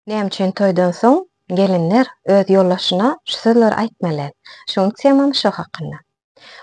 Näme üçin toýdan soň gelinler öz ýoldaşyna şu sözleri aýtmaly? Şu günki temamyz şo hakynda.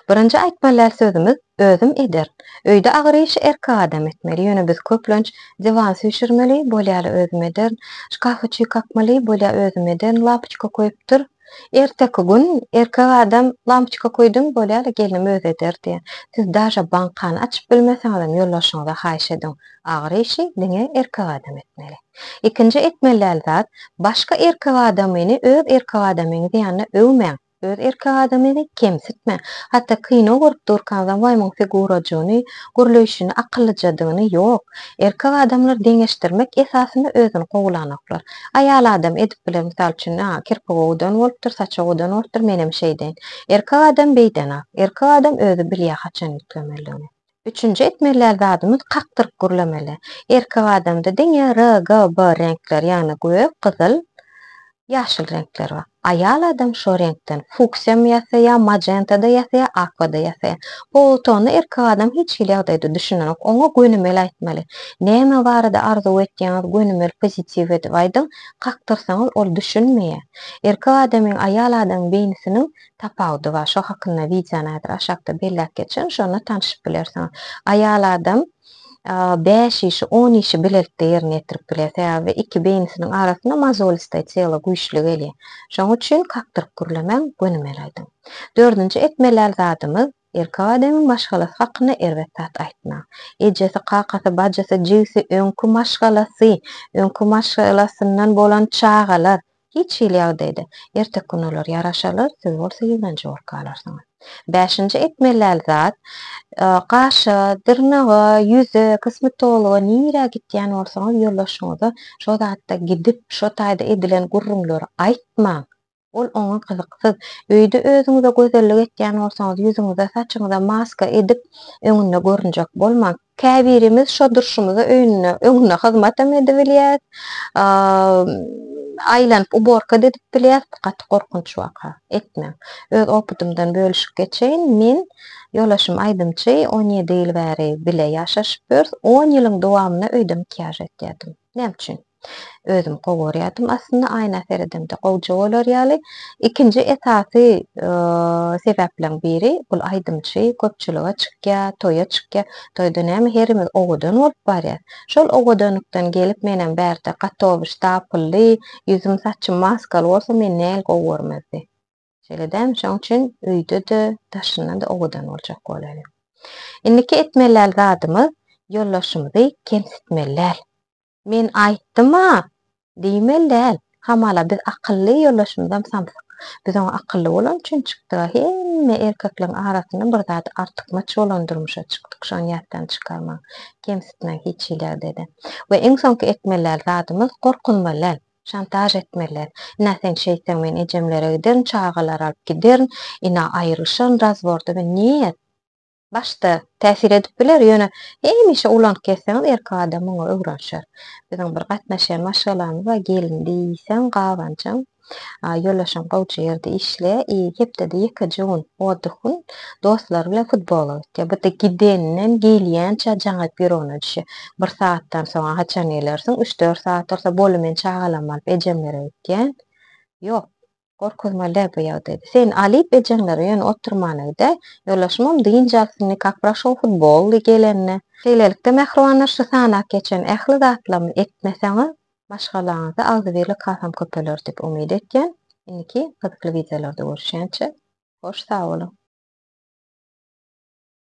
Birinji aýtmaly sözümiz özüm ederin. Öýde agyr işi erkek adam etmeli, ýöne biz köplenç diwan süýşürmeli, bolýaly özüm ederin, şkafa çüý kakmaly, bolýa özüm ederin, lampoçka köýüpdir. Erteki gün erkek adam lampoçka köýdüň, bolýaly gelnim özi eder diýýär. Siz daže baňkany açyp bilmeseňizem ýoldaşyňyza haýyş ediň. Agyr işi diňe erkek adam etmeli. Ikinji etmeli däl zat, başga erkek adamyny öz erkek adamyňyz ýanynda öwmäň. Öz erkek adamyňy kemsitme. Hatda kino görüp durkaňyzam waý muň figurajygyny, gürleýşini, akyllyjadygyny ýok. Erkek adamlar deňeşdirmek esasynda özüni gowulanoklar. Aýal adam edip biler mysal üçin a kirpigi owadan bolupdyr, saçy owadan bolupdyr menem şeýdeýin. Erkek adam beýdenak. Erkek adam özi bilýär haçan üýtgemelidigini. Üçünji etmeli däl zadymyz kakdyryp gürlemeli. Erkek adamda diňe R, G, B reňkleri, ýagny gök, gyzyl, ýaşyl reňkler bar. Aýal adam şo reňkden fuksiýam ýasaýar, majenta-da ýasaýar, akwa-da ýasaýar. Polutona erkek adam hiç hili ýagdaýda düşünenok. Oňa gönümel aýtmaly. Näme barada arzuw etýäňiz gönümel pozitiw edip aýdyň, kakdyrsaňyz ol düşünmeýär. Erkek adamyň aýal adamyň beýnisiniň Tapawudy bar. Şo hakynda wideony häzir aşakda belläp geçerin, şonda tanşyp bilersiňiz. Aýal adam bäş işi, on işi bilelikde ýerine ýetirip bilýär. Sebäbi iki beýnisiniň arasynda mozolistoý telo güýçli gelýär. Şonuň üçin kakdyryp gürlemäň, gönümel aýdyň. Dördünji etmeli däl zadymyz, erkek adamyň maşgalasy hakynda erbet zat aýtmaň. Ejesi, kakasy, bajysy, jigisi, öňki maşgalasy, öňki maşgalasyndan bolan çagalar, Hiç hili ýagdaýda. Erteki gün olar ýaraşarlar, siz bolsa ýigrenji bolup galarsyňyz. Bäşinji etmeli däl zat, gaşa, dyrnaga, ýüze, kosmetologa nirä gitýän bolsaňyz ýoldaşyňyza şo zatda gidip, şo taýda edilen gürrüňleri aýtmaň. Ol oňa gyzyksyz. Öýde özüňize gözellik etýän bolsaňyz, ýüzüňize, saçyňyza maska edip, öňünde görünjek bolmaň. Käbirimiz şo durşumyza öýünde, öňünde hyzmatam edibilýäs, aýlanyp uborka-da edip bilýäs, bu gaty gorkunç waka. Etmäň. Öz opydymdan bölüşip geçeýin, men ýoldaşym aýdymçy, 17 ýyl bäri bile ýaşaşyp ýörüs, on ýylyň dowamynda öýde makiýaž etýärdim. Näme üçin? Özüm gowy görýärdim aslynda aýna seredemde gowja bolar ýaly. Ikinji esasy sebäpleriň biri bul aýdymçy köpçülige çykýar, toýa çykýar. Toýda näme herimiz owadan bolup barýas. Şol owadanlykdan gelip menem bärde gatowy ştapylly, ýüzüm saçym maskaly bolsa meni näl gowy görmezdi. Şeýle dälmi? Şoň üçin öýde-de, daşynda-da owadan boljak bolaly. Indiki etmeli däl zadymyz ýoldaşymyzy kemsitmeli däl. Men aýtdym-a! Diýmeli däl. Hamala biz akylly, ýoldaşymyzam samsyk. Biz oňa akylly bolany üçin çykdyk-a. Hemme erkekleriň arasynda bir zady artykmaç bolan durmuşa çykdyk. Şony ýatdan çykarmaň. Kemsitmäň hiç hili ýagdaýda. We iň soňky etmeli däl zadymyz, gorkuzmaly däl. Şantaž etmeli däl. Ina sen şeýtseň men ejemlere giderin, çagalary alyp giderin. Ina aýrylyşaryn, razworda men. Nýet! Başda täsir edip biler, ýöne hemişe ulanyp gezseňiz erkek adam muňa öwrenişer. Biziň bir gatnaşýan maşgalamyz bar, gelin diýseň gabanjaň, ýoldaşam gowja ýerde işleýär i hepdede ýekeje gün, otdih gün dostlary bilen futbola gitýär. Bu-da gidenden gelýänçä jaň edip ýüregine düşýär. Bir sagatdan soň-a haçan gelersiň, üç-dört sagat bolsa boldy men çagalamy alyp ejemlere gitýän. Ýok. Gorkuzmaly däl bu ýagdaýda. Sen alyp ejeňlere ýöne oturmana gidäý. Ýoldaşymam dynç alsyn kak proşol futbol gelende. Şeýlelikde mähribanlar şu sanap geçen ähli zatlarymy etmeseňiz maşgalaňyzda agzybirlik hasam köpeler diýip umyt etýän. Indiki gyzykly wideolarda görüşýänçä hoş sag boluň.